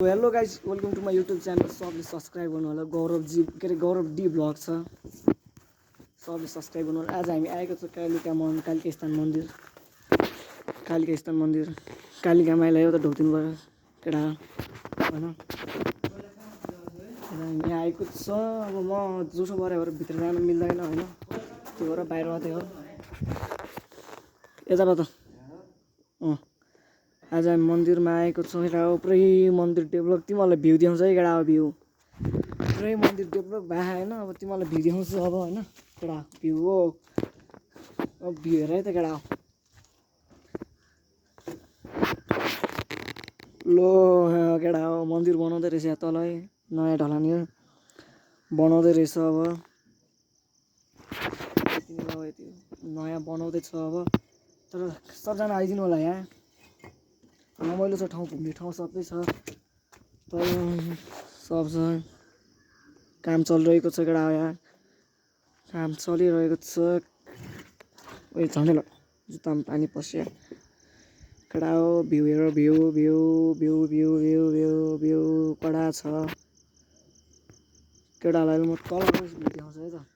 Hello guys welcome to my YouTube channel सबले subscribe गर्नु होला गौरव डी भ्लग छ सबले सब्सक्राइब गर्नु होला। आज हामी आएको छौँ कालिका स्थान मन्दिर कालिका माइलाई एउटा ढोकिदिनु भयो केटा होइन। हामी आएको छ अब म जोसो गरे भएर भित्र जान मिल्दैन होइन, त्यो भएर बाहिर मात्रै हो यताबाट। आज हामी मन्दिरमा आएको छौँ केटा हो। पुरै मन्दिर डेभलप, तिमीहरूलाई भ्यू देखाउँछ है केटा हो। भ्यू पुरै मन्दिर डेभलप भए होइन। अब तिमीहरूलाई भ्यू देखाउँछु अब होइन केटा भ्यू हो। अब भ्यू हेर है त केटा हो। लो केटा हो मन्दिर बनाउँदै रहेछ यहाँ तल है, नयाँ ढलानी बनाउँदै रहेछ अब नयाँ बनाउँदैछ अब। तर सबजना आइदिनु होला यहाँ, रमाइलो छ ठाउँ, घुम्ने ठाउँ सबै छ, तर सब छ। काम चलिरहेको छ केटा हो, यहाँ काम चलिरहेको छ। उयो झन्डै जुत्तामा पानी पस्यो केटा हो। भ्यू हेर view view view view view view view कडा छ केटालाई। म तल गएपछि भ्यू देखाउँछु है त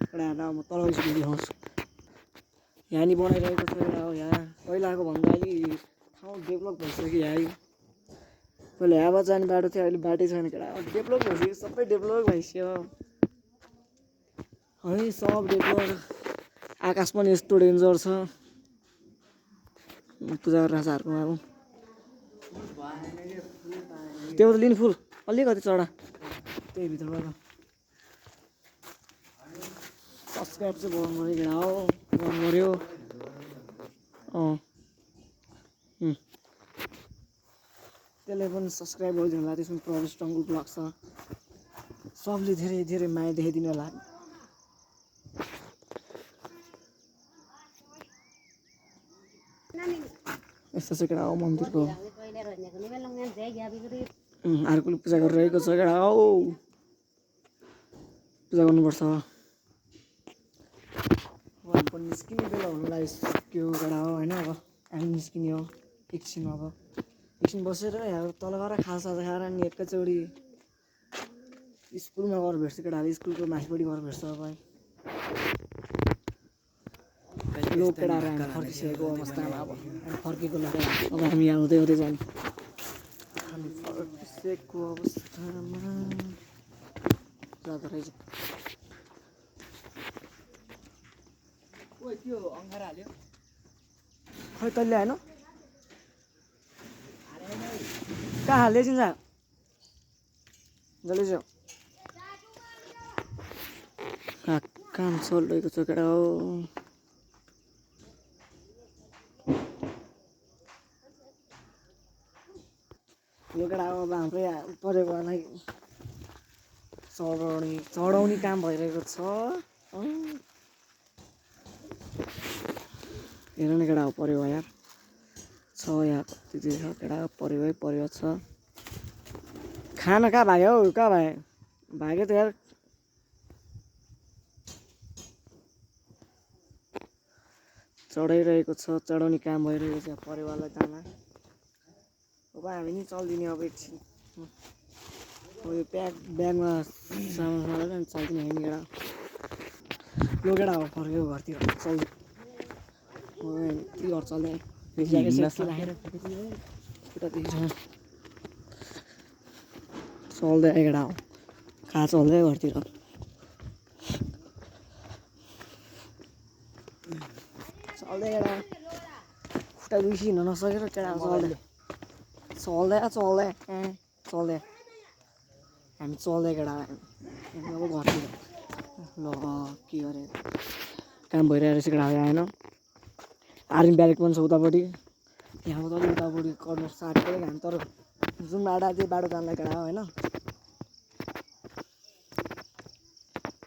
केटाहरूलाई, म तल गएपछि भ्यू देखाउँछु। यहाँ नि बनाइरहेको छ केटा हो। यहाँ पहिलाको भन्दा अलिक ठाउँ डेभलप भइसक्यो। यहाँ पहिला हावा जाने बाटो थियो, अहिले बाटै छैन केटा। डेभलप भइसक्यो, सबै डेभलप भइसक्यो है, सब डेभलप। आकाश पनि यस्तो डेन्जर छ, पूजा गरेर राजाहरूकोमा अब त्यो त लिनु फुल अलिकति चढा त्यही भित्रबाट सब्सक्राइब चाहिँ गर्नु पऱ्यो केटा हो, गर्नु पऱ्यो। त्यसले पनि सब्सक्राइब गरिदिनु होला। त्यसमा प्रवेश टङ्गु ब्लग छ, सबले धेरै धेरै माया देखाइदिनु होला। यस्तो चाहिँ केटा हो मन्दिरको। अर्कोले पूजा गरिरहेको छ केटा हो, पूजा गर्नुपर्छ। हामी पनि निस्किने बेला हुनु लाग्यो केटा हो होइन। अब हामी निस्किने हो एकछिन, अब एकछिन बसेर यहाँ तल गएर खाजासाजा खाएर नि एकैचोटि स्कुलमा गएर भेट्छ केटाहरू, स्कुलको माथिपट्टि गएर भेट्छ अब। लोक केटाहरू हामी फर्किसकेको अवस्थामा अब हामी फर्केको लगेर अब हामी यहाँ हुँदै हुँदै जाने। हामी फर्किसकेको अवस्थामा जाँदो रहेछ। त्यो अङ्गार हाल्यो खै तैँले होइन कहाँ हाल्दै छिन् जसले चाहिँ काम चलिरहेको छ केटा हो। यो केटा हो अब हाम्रो यहाँ परेकोलाई चढाउने काम भइरहेको छ। हेर न केटा हो परेवा यार छ, यहाँ कति छ केटा परेवा छ। खाना कहाँ भाग्यो हौ, कहाँ भाग्यो त यार। चढाइरहेको छ, चढाउने काम भइरहेको छ परेवालाई दाना। अब हामी नि चल्दिने अब एकछिन। अब यो ब्यागमा सामान चल्दिने होइन केटा। यो केटा हो फर्क्यो घरतिर चल्दै घर चल्दै चल्दै केटा हो, खा चल्दै घरतिर चल्दै केटा। खुट्टा दुइसी हिँड्न नसकेर केटा चल्दै हामी चल्दै केटा अब घरतिर। ल के गरे काम भइरहेको रहेछ केटा यहाँ होइन। आर्मी ब्यारेक पनि छ उतापट्टि, यहाँ त अलिक उतापट्टि कर्नर साट्दै हामी, तर जुन बाटो त्यही बाटो जानलाई केटा हो होइन।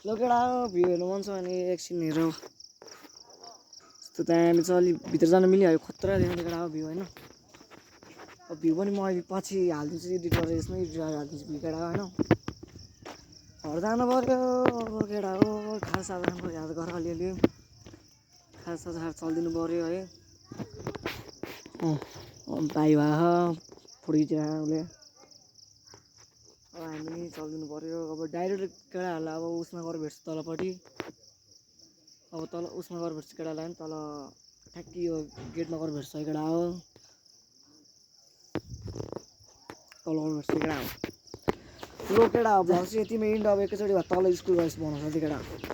ल केटा हो भ्यू हेर्नु मन छ भने एकछिन हेर, यस्तो दामी छ। अलिक भित्र जान मिलिहाल्यो, खतरा देखाउँथ्यो केटा हो भ्यू होइन। अब भ्यू पनि म अहिले पछि हालिदिन्छु, एडिट गरेर यसमै एडिट गरेर हालिदिन्छु भ्यू केटा होइन। घर जानु पऱ्यो अब केटा हो, खाजासाजा खानु पऱ्यो। यहाँ घर अलिअलि खाजासाजा खाएर चलिदिनु पऱ्यो है। भाइ भए फुडिदियो उसले। हामी नि चलिदिनु पऱ्यो अब डाइरेक्ट केटाहरूलाई अब उसमा गएर भेट्छ तलपट्टि अब तल उसमा गएर भेट्छ केटालाई पनि तल ठ्याक्कै यो गेटमा गएर भेट्छ केटा हो तल गएर भेट्छ केटा हो ठुलो केटा हो ब्लग चाहिँ यतिमै इन्ड अब एकैचोटि तल स्कुल गएपछि बनाउँछ त्यो केटा